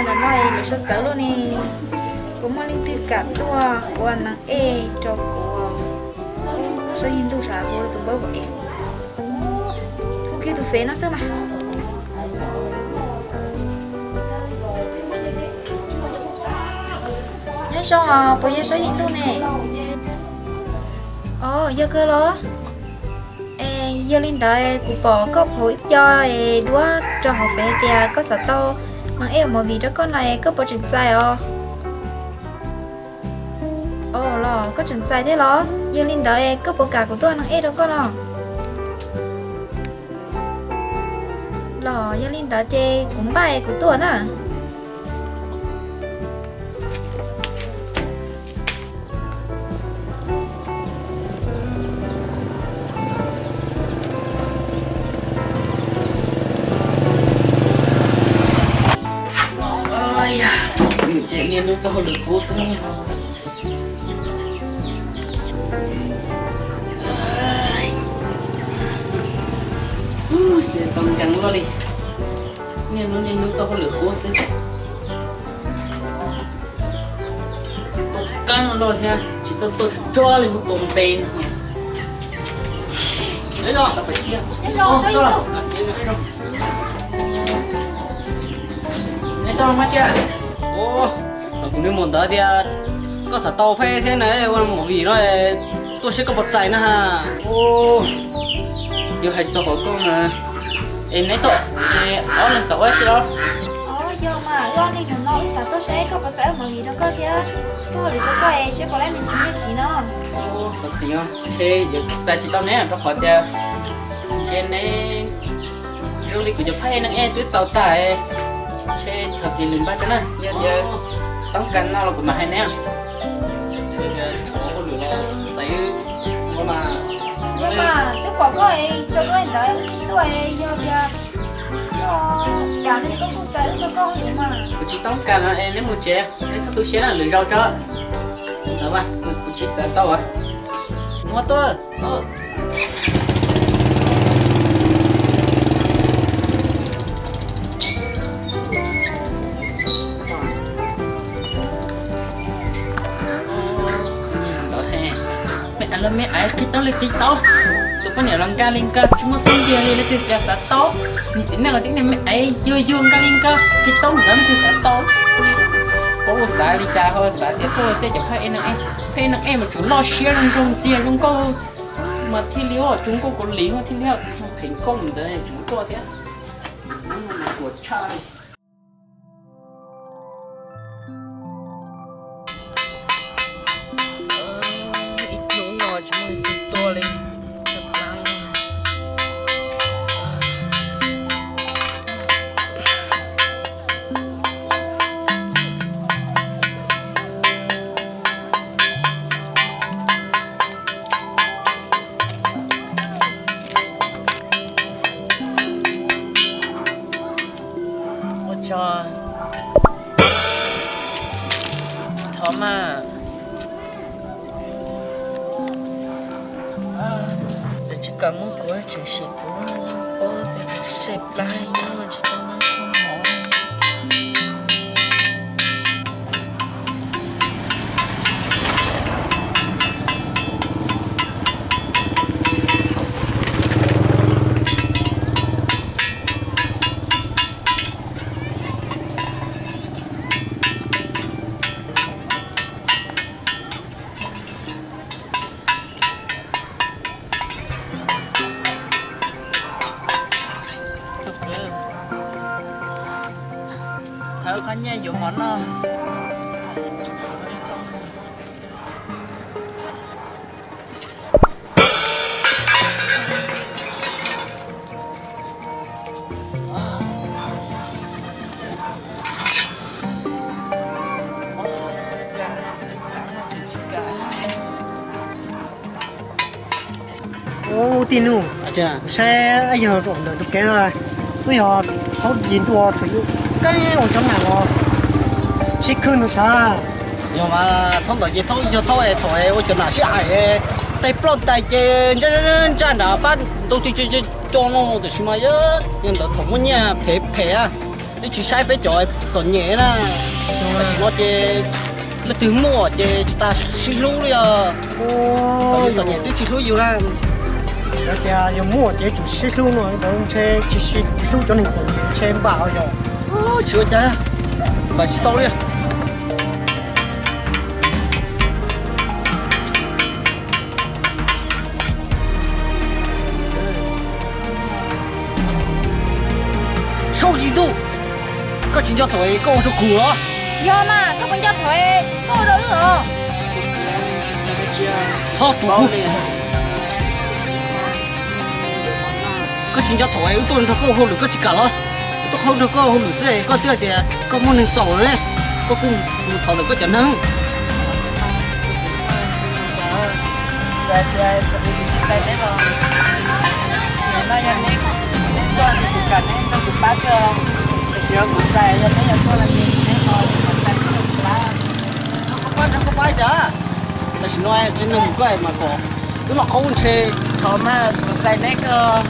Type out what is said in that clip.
Tam no lawv sawv txawv lawm ne, puas muaj leej twg kam tuaj ua nas ej rau kuv? Saib yog ntuj sav kuv tus npawb kuv es. Hu kiag tus fev no xwb mas. Nyob zoo os, puas yog Saib Yis Ntuj ne? Os, yog kawg los? Es yog li ntawd kuv pom koj post ib co duab rau hauv fev tias koj xav tau nas ej ua movie rau koj no es koj puas tseem txais os? Os los koj tseem txais thiab los? Yog li ntawd koj puas kam kuv tuaj nas ej rau koj no? Los yog li ntawd ces kuv npaj kuv tuaj na. Ces niaj hnub txoj hauj lwm qub xwb. Ces txaus nkees luaj li, niaj hnub niaj hnub txoj hauj lwm qub xwb. Ua qeeb loj thiab tsis txawj tuaj tsuag li muab tua npe no. Neb tuaj los mas tsia. Kuv nug mus ntawd tias koj xav tau phab ej thiab nas ej ua movie no, tuaj seb koj puas txais na. Yog hais txog qhov koj mas, es neb tuaj, es ob leeg xav ua si los? Yog mas, wb ob leeg hnub no wb xav tuaj seb koj puas txais ua movie rau koj thiab tuaj hauj lwm rau koj es seb puas laib me ntsis nyiaj siv no. Thov txim, ntshe yuav txais tsis tau neb rau qhov tias ntshe neb zoo li kuv cov phab ej nas ej twb txaus tag. Ntshe thov txim lwm npaj tso na, yog tias toob kas no los kuv mam hais neb. Yog mas, twb pom koj es tso koj li ntawd wb tsis tuaj, yog tias koj kam no koj kuj txais wb tuaj koj hauj lwm mas. Kuv tsis toob kas no es neb mus tsev, neb txhob tu siab na, lwm zaus tso. Ntawd mas kuv tsis xav tau. Muab tuaj. Ntawd he, me aiv los me aiv, qhib taub li qhib taub. Tus poj niam los nkag li nkag, tsis muaj xub ntiag li, leej twg cas xav tau. Niag txiv neej los tib niag me aiv yuag yuag nkag li nkag, qhib taub mus ntawd leej twg xav tau. Paub ua xav li cas ho xav tias tuaj tej cov phab ej nas ej, phab ej nas ej mas tsum loj siab zoo nraug ntxiag zoo nkauj mas thiaj li, tsum nkauj Kaus Lim thiaj li, phem nkauj ntawd tsum tuaj thiab. Kuv tshaj li. Ib hnub no tsis muaj leej twg tuaj li. Ua tsaug. Thov mas. Lawv tsis kam muab kuv tseem sim kuv, paub tias kuv tsis tseg plab nyob tsis tau noj koj mov. Thov qhov nyiaj yuav mov noj. Ub, tij nug, saib yog zaum ntawm tus kev, twb yog thaub yig ntuj thaum yus keeb ua cov nam los sib khwb ntug tshaj. Yog mas, thaub ntawm ces thaub yog thaub es thaum ua cov nam sib aim, tes ploj ntais ces ntsaj ntsaj nram fab ntoo co co co no, tiam sis mas yog ntawd thaum muaj nyiaj phem phem. Twb tsis saib peb cov txom nyem na. Tam sim no ces leej twg muaj ces tsis tas sib hlub li os. Txom nyem twb tsis hlub yus na. Yog tias yus muaj ces tsum sib hlub no, ntshe tsis hlub cov neeg txom nyem ntshe npam yog. Tsis ua cas, npam tsis tau li. Saub Yim Ntuj, koj tsis nco thaum koj ua rau kuv los? Yog mas, koj puas nco thaum koj ua rau wb os? Txhob pum kuv. Koj tsis nco thaum wb tuaj nrog koj ua hauj lwm koj tsis kam los? Wb tuaj qhau nrog koj ua hauj lwm xwb koj twb hais tias koj muaj neeg txaus lawm ne. Koj kuj mus thov ntawm koj cov neeg. Tam sim no li no mus koj mas kom wb mam qhov ntshe. Thov mas kuv txais neb koj.